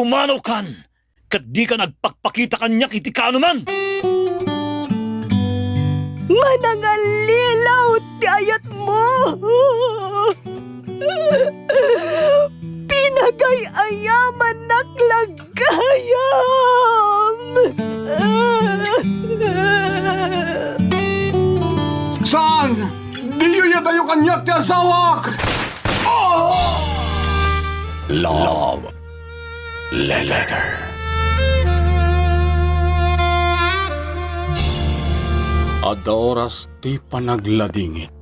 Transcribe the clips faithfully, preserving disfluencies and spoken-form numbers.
Mano kan, ket dika nagpakpakita kaniak iti kaanoman. Manangallilaw ti ayatmo. Pinagay-ayamannak la gayam. Saan! Diyo iyadayo kaniak ti asawak! Oh! Love Letter. Adda oras ti panagladingit.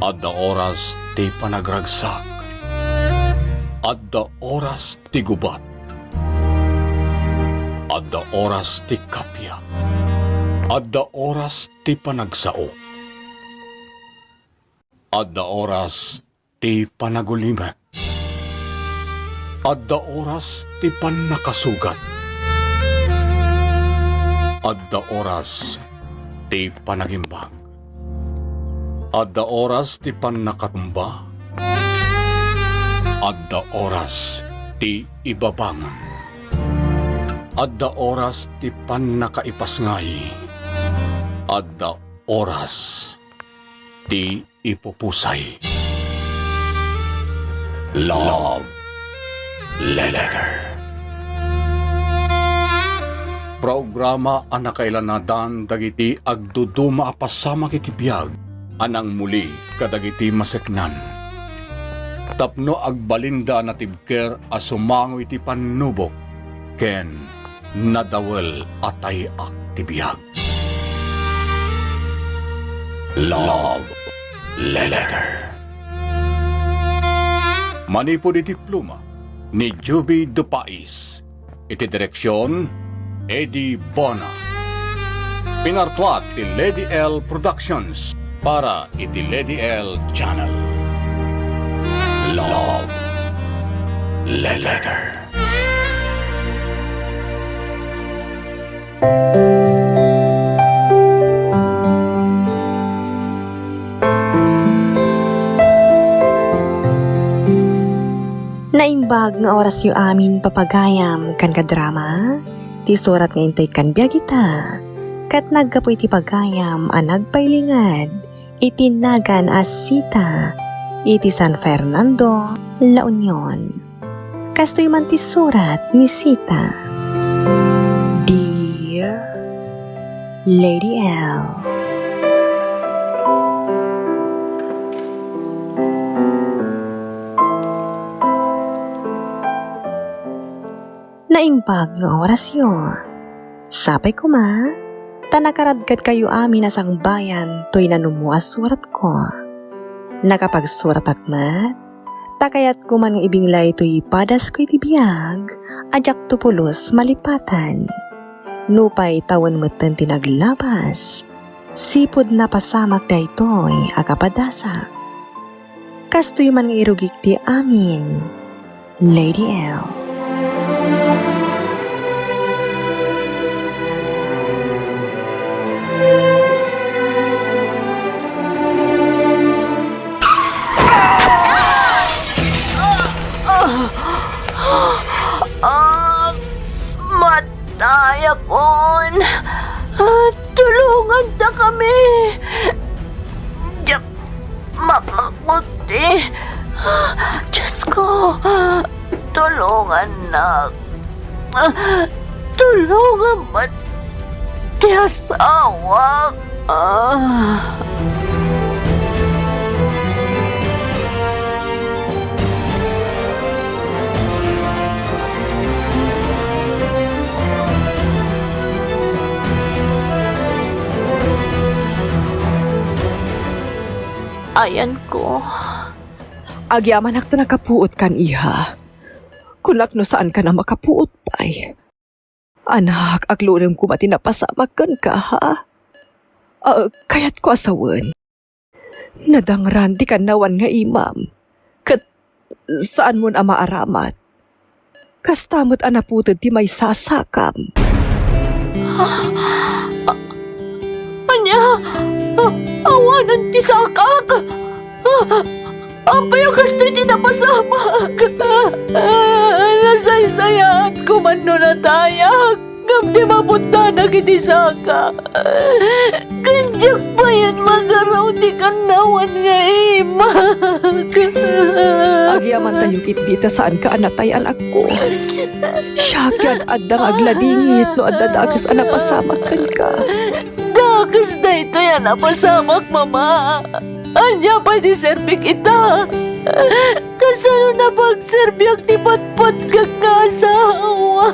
Adda oras ti panagragsak. Adda oras ti gubat. Adda oras ti kappia. Adda oras ti panagsao. Adda oras ti panagulimek. Adda oras ti pannakasugat. Adda oras ti panagimbag. Adda oras ti pannakatumba. Adda oras ti ibabangon. Adda oras ti pannakaipasngay. Adda oras ti ipupusay. Love Letter. Programa a nakailanadan dagiti agduduma a pasamak iti biag a nangmuli kadagiti maseknan. Tapno agbalinda a natibker a sumango iti pannubok ken nadawel a tay-ak ti biag. Love Letter. Manipud iti pluma ni Juby Dupais, iti direksion, Eddie Bona. Pinartuat ti Lady L Productions para iti Lady L Channel. Love Letter. Naimbag nga orasyo amin, papagayam, ken kadrama, ti surat nga intay kan biag ita, ket naggapu iti pagayam a nagpailingad iti nagan a Sita iti San Fernando, La Union. Kastoy man ti surat ni Sita. Dear Lady L. Naimbag nga orasyo. Sapay koma, ta nakaradkadkayo amin a sangbayan toy nanumo a suratko. Nakapagsuratak met, ta kayatko man nga ibinglay toy padasko iti biag a diakto pulos malipatan. Nupay tawen metten ti naglabas, sipud napasamak daytoy a kapadasak. Kastoy man nga irugik ti amin, Lady L. Ah, matayakon. Ah, tulongandakami. Diak makakuti. Diosko, tulongannak. Tulongam met ti asawak. Ah. Ayanko. Agyamanak ta nakapuot kan, iha. Kunak no saankan a makapuot pay. Anak, aglunem koma ti napasamak kenka, ha? Ah, kayatko a sawen. Nadangran ti kannawan nga imam, ket saanmon a maaramat. Kasta met a naputed ti maysasakam. Ha? A-, ania? A-, awanen ti sakak? A-, apay a kastoy ti napasamak? A-, a-, no natayak, ngem ti mapudtanak iti saka. Ken diak payen magaraw ti kannawan nga imak. Agyamantayo ketdi ta saanka a natay, anakko. Siak ti ad-adda nga agladingit no adda dakes a napasamak kenka. Dakes daytoy a napasamak, Mama. Ania pay ti serbik ita? Kasano napagserbiak ti patpatgak nga asawa?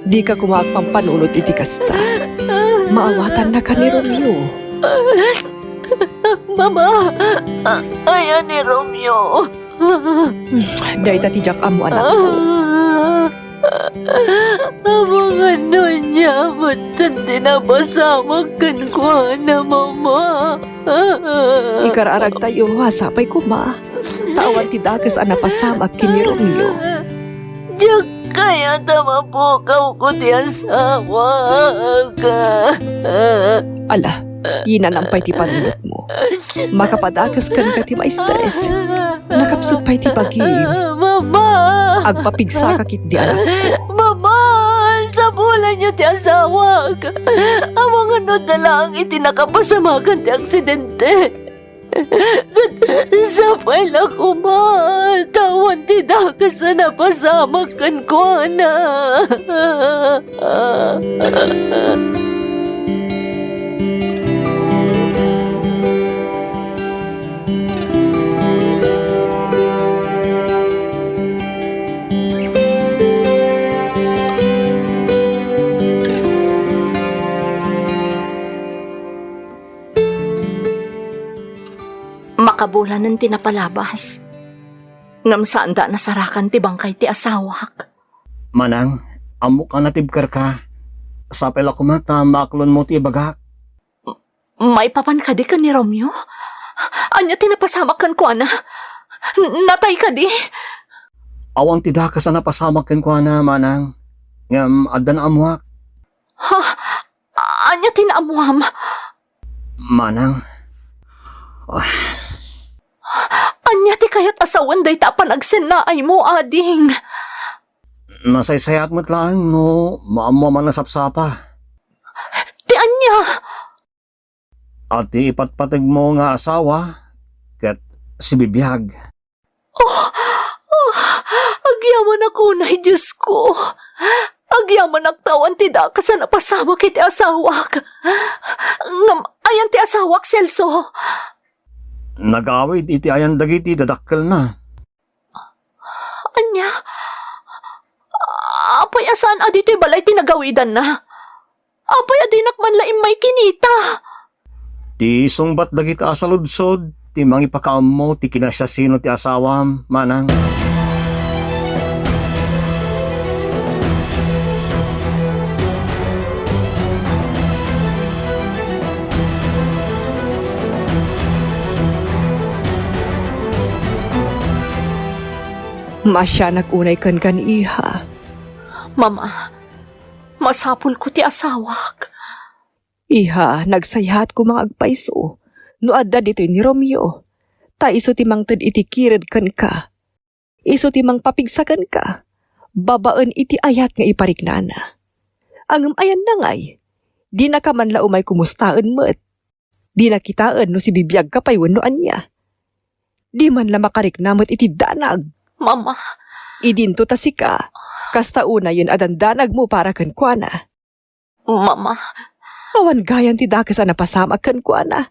Dika koma agpampanunot iti kasta. Maawatannaka ni Romeo. Mama, aya ni Romeo? Dayta ti diak ammo, anakko. Amangan no ania met ti napasamak kenkuana, Mama. Ikararagtayo a sapay koma ta awan ti dakes a napasamak ken ni Romeo. Diak kayat a mapukawko ti asawak. Ala, inanam pay ti panunotmo. Makapadakes kenka ti maistres. Nakapsut pay ti bagim. Mama! Agpapigsaka ketdi, anakko. Mama! Sapulenyo ti asawak! Amangan no adda laeng iti nakapasamakan ti aksidente. Sapay la koma ta awan ti dakes a napasamak kenkuana. Makabulanen ti napalabas. Ngem saanda a nasarakan ti bangkay ti asawak. Manang, ammok a natibkerka. Sapay la koma ta maaklonmo ti ibagak. Maipapan kadi ken ni Romeo? Ania ti napasamak kenkuana? N-, natay kadi? Awan ti dakes a napasamak kenkuana, Manang. Ngem adda naammoak. Ha? Ania ti naammoam? Manang. Ah. Ania ti kayat a sawen dayta a panagsennaaymo, ading? Nasaysayaat met laeng no maammoam a nasapsapa. Ti ania? A ti ipatpategmo nga asawa ket sibibiag. Oh, oh, agyamanak unay, Diosko. Agyamanak ta awan ti dakes a napasamak iti asawak. Ngem ayan ti asawak, Celso? Nagawid iti ayan dagiti dadakkelna. Ania? Apay a saan a ditoy balay ti nagawidanna? Apay a dinak man la immay kinita? Ti sungbat dagita a saludsod ti mangipakaammo ti kinasiasino ti asawam, Manang. Maasianak unay kenka ni Iha. Mama, masapulko ti asawak. Iha, nagsayat koma nga agpayso no adda ditoy ni Romeo, ta isu ti mangted iti kired kenka. Isu ti mangpapigsa kenka babaen iti ayat nga ipariknana. Ngem ayanna ngay, dinaka man la umay kumustaen met. Dina kitaen no sibibiagka pay wenno ania. Di man la makarikna met iti danag. Mama. Idinto ta sika, kasta unayen a dandanagmo para kenkuana. Mama. Awan gayam ti dakes a napasamak kenkuana.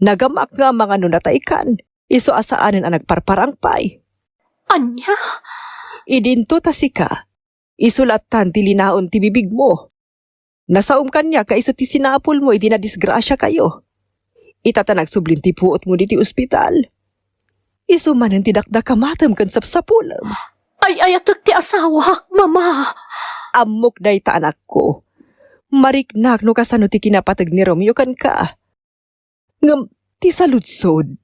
Nagamak nga amangan no nataykan, isu a saanen a nagparparang pay. Ania? Idinto ta sika, isu lattan ti linaon ti bibigmo. Nasaom kaniak nga isu ti sinapulmo iti nadisgrasiakayo. Ita ta nagsublin ti puotmo ditoy ospital. Isu manen ti dakdakamatem ken sapsapulem. Ay-ayatek ti asawak, Mama. Ammok dayta, anakko. Mariknak no kasano ti kinapateg ni Romeo kenka. Ngem ti saludsod,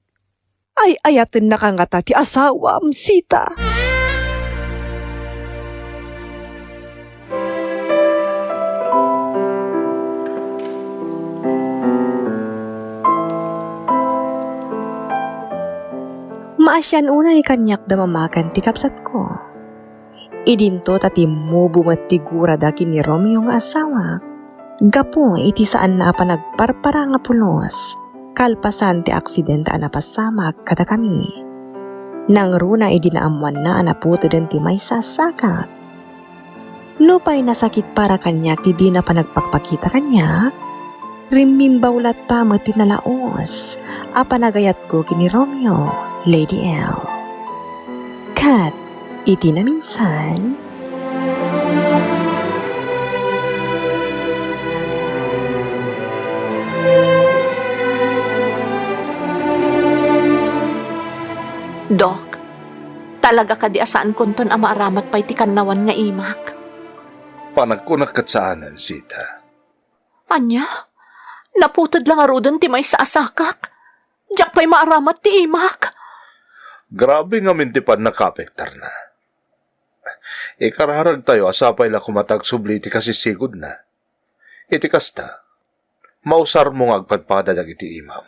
ay-ayatennaka ngata ti asawam, Sita? Maasian unay kaniak da mama ken ti kabsatko. Idinto ta timmubo met ti gurada ken ni Romeo nga asawak gapu iti saanna a panagparpara nga pulos kalpasan ti aksidente a napasamak kadakami. Nangruna idi naammoanna a naputeden ti maysa a sakak. Nupay nasakit para kaniak ti dina panagpakpakita kaniak, rimmimbaw latta met ti nalaos a panagayatko ken ni Romeo, Lady L. Ket iti naminsan, Dok, talaga kadi a saankonton a maaramat pay ti kannawan nga imak? Panagkunak ket saanen, Sita. Ania? Naputed la ngaruden ti maysa a sakak? Diak pay maaramat ti imak. Grabe ngamin ti pannakaapektarna. Ikararagtayo a sapay la koma ta agsubli iti kasisigudna. Iti kasta, mausarmo nga agpadpada dagiti imam.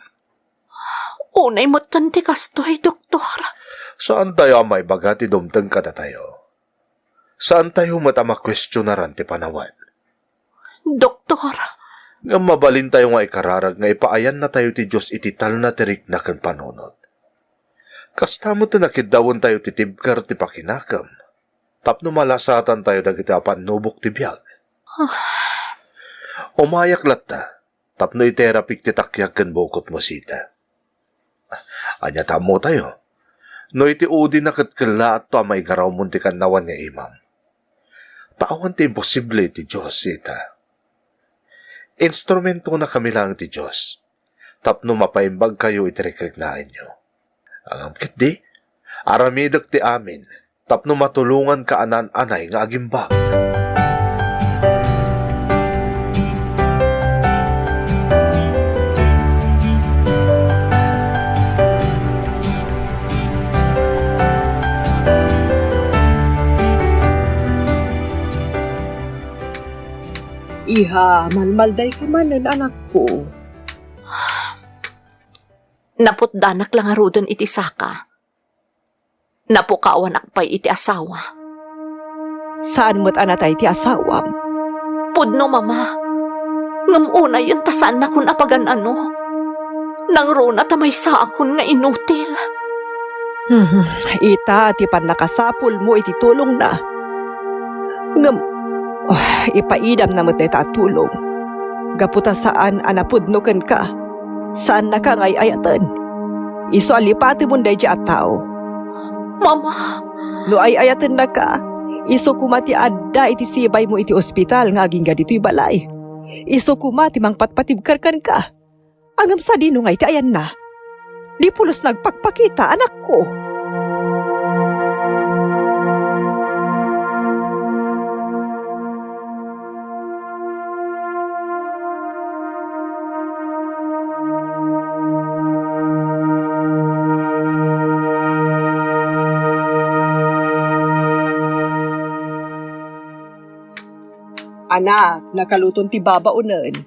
Unay metten ti kastoy, Doktor. Saantayo a maibaga ti dumteng kadatayo. Saantayo met a makuestionaran ti panawen. Doktor. Ngem mabalintayo nga ikararag nga ipaayannatayo ti Dios iti talna ti rikna ken panunot. Kasta met ti nakiddawentayo ti tibker ti pakinakem tapno malasatantayo dagiti apannubok ti biag. Umayak latta tapno iterapik ti takiag ken bukotmo, Sita. Ania ta ammotayo? No iti udina ket kellaatto a maigarawmon ti kannawan nga imam. Ta awan ti imposible iti Dios, Sita. Instrumentonakami laeng ti Dios tapno mapaimbagkayo iti rikriknaenyo. Ngem ketdi, aramidek ti amin tapno matulonganka a naan-anay nga agimbag. Iha, malmaldayka manen, anakko. Naputdanak la ngaruden iti saka. Napukawanak pay iti asawa. Saan met a natay ti asawam? Pudno, Mama. Ngem unayen ta saannakon a pagan-ano. Nangruna ta maysaakon nga inutil. Hmm, ita ti pannakasapulmo iti tulongna. Ngem, oh, ipaidamna met dayta a tulong. Gapu ta saan a napudno kenka, saannaka nga ay-ayaten. Isu a lipatemon daydiay a tao. Mama! No ay-ayatennaka, isu koma ti adda iti sibaymo iti ospital nga agingga ditoy balay. Isu koma ti mangpatpatibker kenka. Ngem sadino ngay ti ayanna? Di pulos nagpakpakita, anakko. Anak, nakaluton ti babaonen.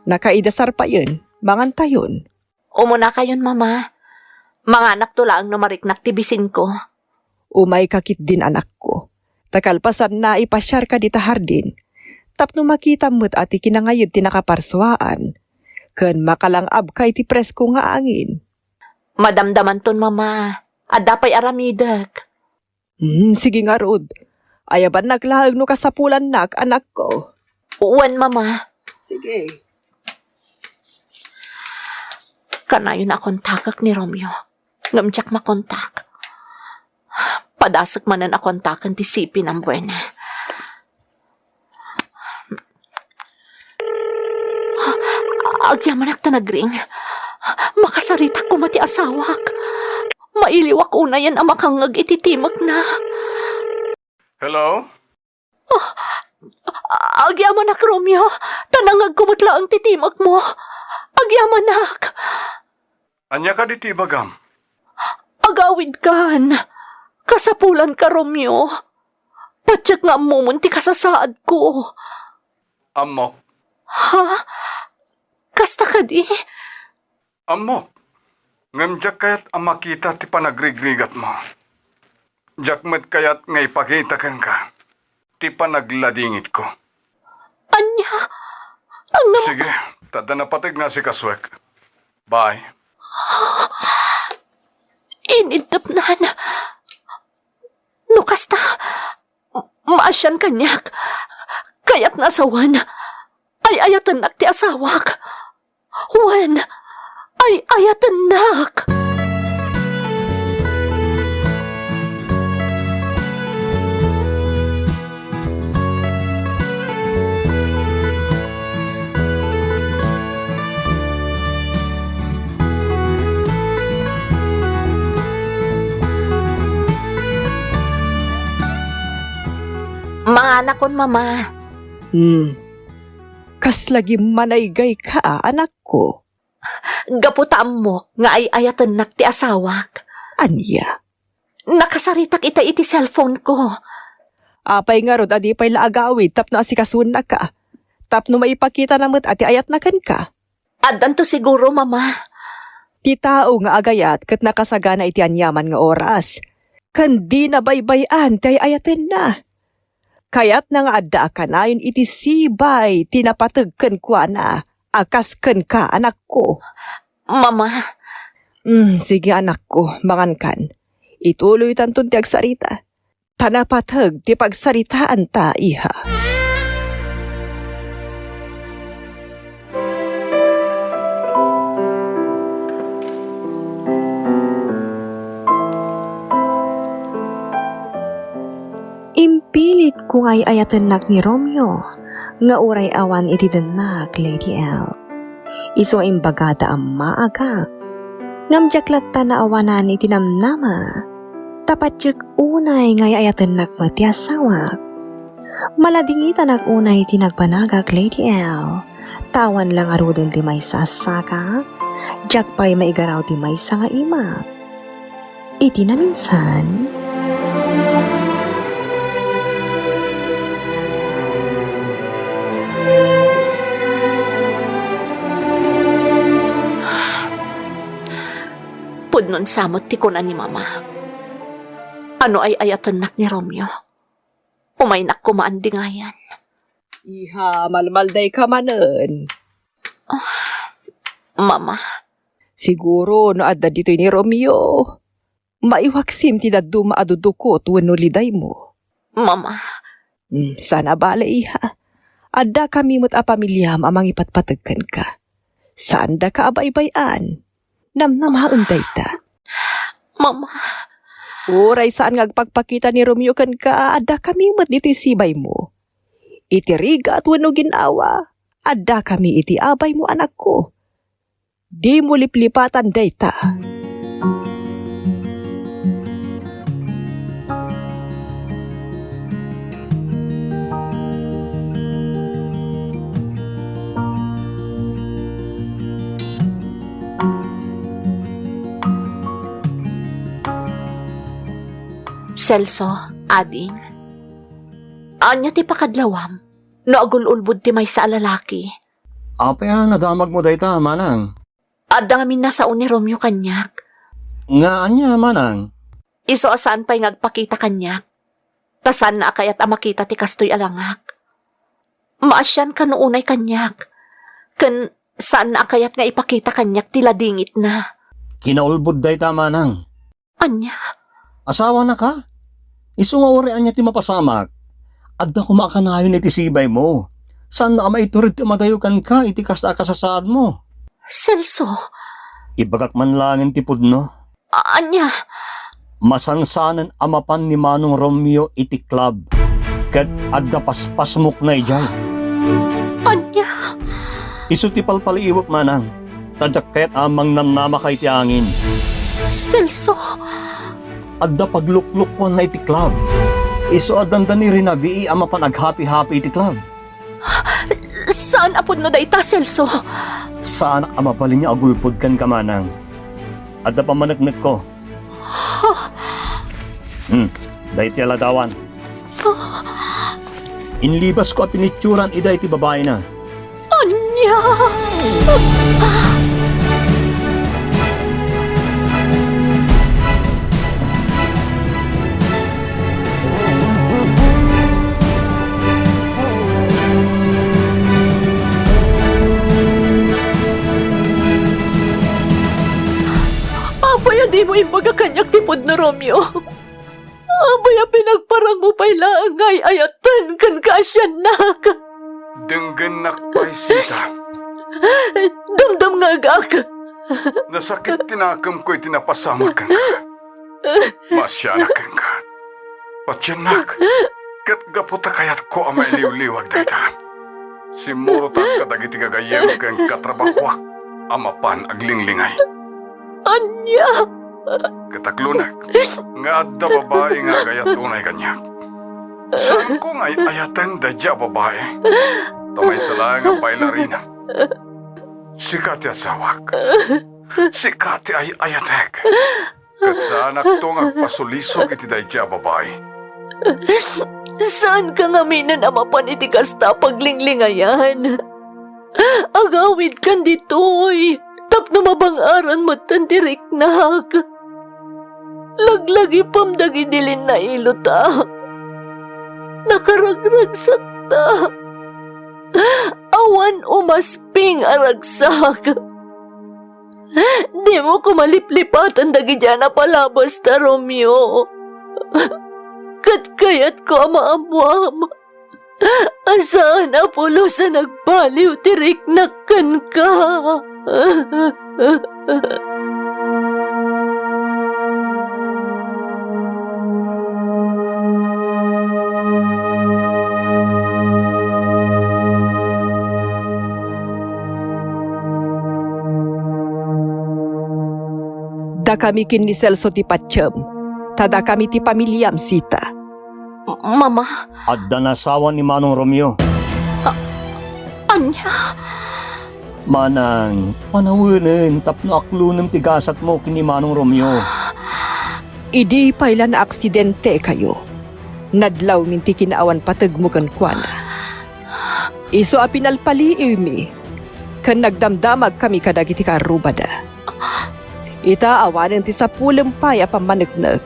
Nakaidasar payen, mangantayon. Umunakayon, Mama. Manganakto laeng no mariknak ti bisinko. Umayka ketdin, anakko. Ta kalpasanna, ipasiarka dita hardin. Tapno makitam met a ti kinangayed ti nakaparsuaan. Ken makalang-abka iti presko nga angin. Madamdamanton, Mama. Adda pay aramidek. Hmm, sige ngarud. Ayabannak laeng no kasapulannak, anakko. Wen, Mama. Sige. Kanayon a kontakek ni Romeo, ngem diak makontak. Padasek manen a kontaken ti C P number na. Agyamanak ta nagring. Makasaritak koma ti asawak. Mailiwak unayen a makangngeg iti timekna. Hello? Agyamanak, Romeo, ta nangngegko met laeng ti timekmo. Agyamanak. Ania kadi ti ibagam? Agawidkan. Kasapulanka, Romeo. Patiek nga ammomon ti kasasaadko. Ammok. Ha? Kasta kadi? Ammok. Ngem diak kayat a makita ti panagrigrigatmo. Diak met kayat nga ipakita kenka ti panagladingitko. Ania? Ang nam- Sige, ta adda napateg nga asikasuek. Bye. Iniddepnan. No kasta, maasian kaniak. Kayatna a sawen. Ay-ayatennak ti asawak. Wen, ay-ayatennak. Manganakon, Mama. Hmm. Kasla gimmanay gayka, anakko. Gapu ta ammok nga ay-ayatennak ti asawak. Ania? Nakasaritak ita iti cellphone-ko. Apay ngarud a di pay la agawid tapno asikasuennaka? Tapno maipakitana met a ti ayatna kenka? Addanto siguro, Mama. Ti tao nga agayat ket nakasagana iti aniaman nga oras, ken dina baybay-an ti ay-ayatenna. Kayatna nga adda a kanayon iti sibay ti napateg kenkuana a kas kenka, anakko. Mama. Mm, sige, anakko, mangankan. Ituloytanton ti agsarita. Ta napateg ti pagsaritaanta, iha. Impilitko nga ay-ayatennak ni Romeo nga uray awan iti dennak, Lady L. Isu nga imbagada a maagak, ngem diak latta naawanan iti namnama, ta patiek unay nga ay-ayatennak met ti asawak. Maladingitanak unay ti nagbanagak, Lady L. Ta awan la ngaruden ti maysa a sagak, diak pay maigaraw ti maysa nga imak. Iti naminsan, pudnon sa met ti kuna ni Mama. No ay-ayatennak ni Romeo, umaynak koma andingayan. Iha, malmaldayka manen. Ah, Mama. Siguro no adda ditoy ni Romeo, maiwaksim ti dadduma a dudukot wenno lidaymo. Mama. Hmm, saan a bale, iha. Addakami met a pamiliam a mangipatpateg kenka. Saandaka a baybay-an. Namnamaen dayta. Mama. Uray saan nga agpakpakita ni Romeo kenka, addakami met ditoy sibaymo. Iti rigat wenno gin-awa, addakami iti abaymo, anakko. Dimo liplipatan dayta. Celso, ading, ania ti pakadlawam no agul-ulbod ti maysa a lalaki? Apay a nadamagmo dayta, manang? Adda ngamin nasao ni Romeo kaniak. Nga ania, manang? Isu a saan pay nga agpakita kaniak, ta saanna a kayat a makita ti kastoy a langak. Maasian kano unay kaniak, ken saanna a kayat nga ipakita kaniak ti ladingitna. Kinaulbod dayta, manang. Ania? Asawanaka? Isu nga uray ania ti mapasamak, adda koma a kanayon iti sibaymo. Saanna a maitured ti umadayo kenka iti kasta a kasasaadmo. Celso! Ibagak man laengen ti pudno. A-, ania? Masansanen a mapan ni Manong Romeo iti club, ket adda paspasmokna idiay. Ania? Isu ti palpaliiwek, manang. Ta diak kayat a mangnamnamaka iti angin. Celso! Adda pagluklukuanna iti club. Isu a dandani rinabii a mapan aghapi-hapi iti club. Saan a pudno dayta, Celso? Saanak a mabalin nga agulbod kenka, manang. Adda pammaneknekko. Hmm, daytoy a ladawan. Inlibasko a pinitsuran ida iti babaina. Ania? Imbaga kaniak ti pudno, Romeo. Apay a pinagparangmo pay laeng nga ay-ayaten kenka a siannak? Denggennak pay, Sita. Damdamngegak. Nasakit ti nakemko iti napasamak kenka. Masianak kenka. Patiennak. Ket gapu ta kayatko a mailiwliwag dayta, simmurotak kadagiti gagayyem ken katrabahoak a mapan aglinglingay. Ania? Ket aklonek nga adda babai nga agayat unay kaniak. Saanko nga ay-ayaten daydiay a babai. Ta maysa laeng a bailarina. Sika ti asawak. Sika ti ay-ayatek. Ket saanakto nga agpasulisog iti daydiay a babai. Saanka ngaminen a mapan iti kasta a paglinglingayan. Agawidkan ditoy tapno mabang-aran metten ti riknak. Laglagipem dagidi linnailota. Nakaragragsakta. Awan umasping a ragsak. Dimo koma liplipatan dagiti a napalabasta, Romeo. Ket kayatko a maammuam a saan a pulos a nagbaliw ti riknak kenka. Dakami ken ni Celso ti patiem, ta dakami ti pamiliam, Sita. Mama. Adda nasawa ni Manong Romeo. A-, ania? Manang, panawenen tapno aklonem ti gasatmo ken ni Manong Romeo. Idi pay la naaksidentekayo, nadlawmin ti kinaawan pategmo kenkuana. Isu a pinalpaliiwmi ken nagdamdamagkami kadagiti kaarrubada. Ita, awanen ti sapulem pay a pammaneknek,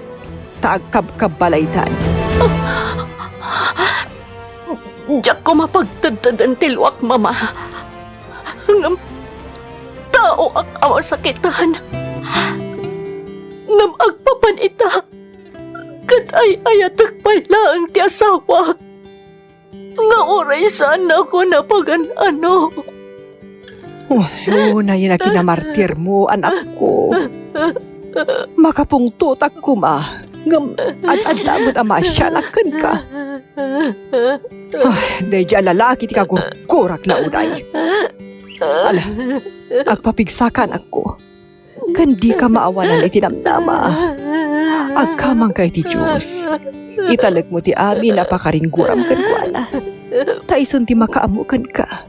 ta agkabkabbalaytan. Diak koma pagtedteden ti luak, Mama. Ngem taoak a masakitan. Ngem agpapan ita, ket ay-ayatek pay laeng ti asawak nga uray saannakon a pagan-ano. Oh, unayen a kinamartirmo, anakko. Makapungtotak koma, ngem ad-adda met a masianak kenka. Ah, daydiay a lalaki ti kagurgurak la unay. Ala, agpapigsakan, anakko. Ken dika maawanan iti namnama. Agkamangka iti Dios. Italekmo ti amin a pakaringguram kenkuana. Ta isun ti makaammo kenka.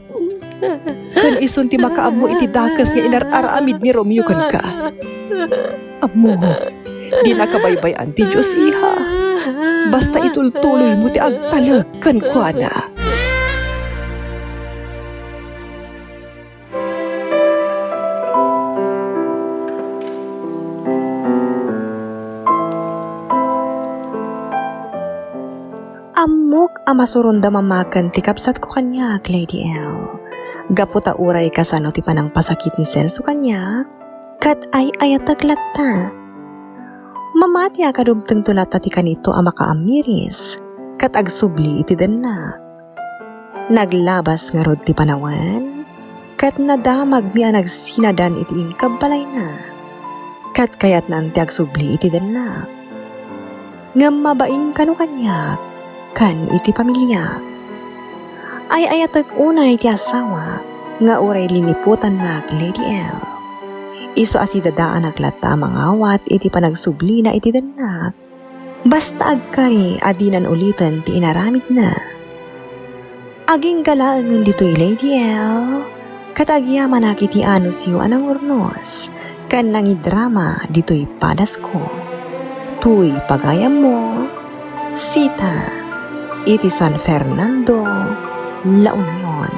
Ken isun ti makaammo iti dakes nga inar-aramid ni Romeo kenka. Ammom, dinaka baybay-an ti Dios, iha. Basta itultuloymo ti agtalek kenkuana. Ammok a masuronda mamaken ti kabsatko kaniak, Lady L. Gapu ta uray kasano ti panangpasakit ni Celso kaniak, ket ay-ayatek latta. Mamati a kadumtengto latta ti kanito a makaamiris, ket agsubli iti dennak. Naglabas ngarud ti panawen, ket nadamagmi a nagsinadan iti inkabbalayna, ket kayatnan ti agsubli iti dennak. Ngem mabain kano kaniak ken iti pamiliak. Ay-ayatek unay ti asawa nga uray liniputannak, Lady L. Isu a sidadaanak latta a mangawat iti panagsublina iti dennak. Basta agkari a dinan uliten ti inaramidna. Agingga laengen ditoy, Lady L, ket agyamanak iti anusyo a nangurnos ken nangidrama ditoy padasko. Toy pagayammo, Sita, iti San Fernando, La Union.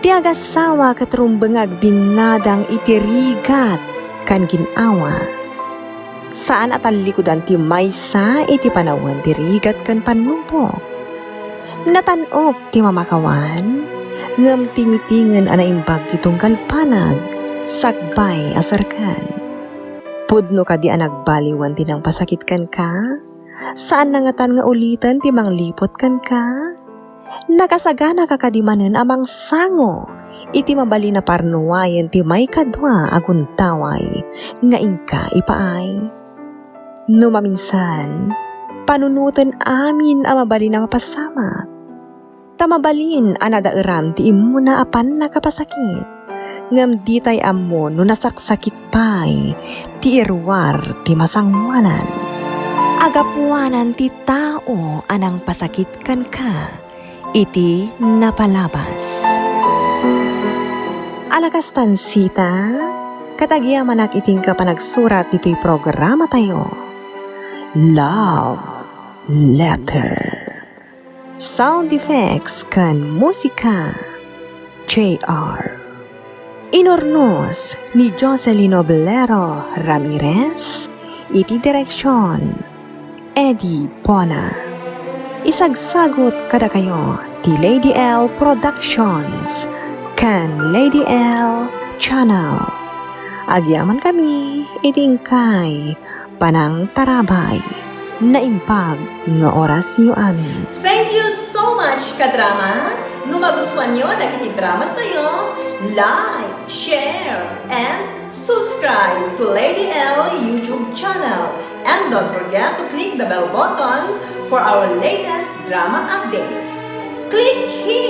Ti agassawa ket rumbeng nga agbinnadang iti rigat ken gin-awa. Saan a tallikudan ti maysa iti panawen ti rigat ken pannubok. Natan-ok ti mamakawan, ngem tingitingen a naimbag ti tunggal banag, sakbay a serkan. Pudno kadi a nagbaliwen ti nangpasakit kenka? Saanna ngatan nga uliten ti mangliput kenka? Nakasaganaka kadi manen a mangsango iti mabalin a parnuayen ti maikadua a gundaway nga inka ipaay? No maminsan, panunoten amin a mabalin a mapasamak. Ta mabalin a nadaeram ti immuna a pannakapasakit, ngem ditay ammo no nasaksakit pay ti iruar ti masangoanan. Agapuanan ti tao a nangpasakit kenka iti napalabas. Alakastan sita, ket agyamanak iti inka panagsurat ditoy programatayo. Love Letter. Sound effects ken musika, J R. Inurnos ni Jocelyn Oblero Ramirez, iti direksyon, Eddie Bona. Isagsagut kadakayo ti Lady L Productions ken Lady L Channel. Agyamankami iti inkay panangtarabay. Naimbag nga orasyo amin. Thank you so much, kadrama! No magustuanyo dagiti dramas tayo, like, share, and subscribe to Lady L YouTube channel. And don't forget to click the bell button for our latest drama updates. Click here!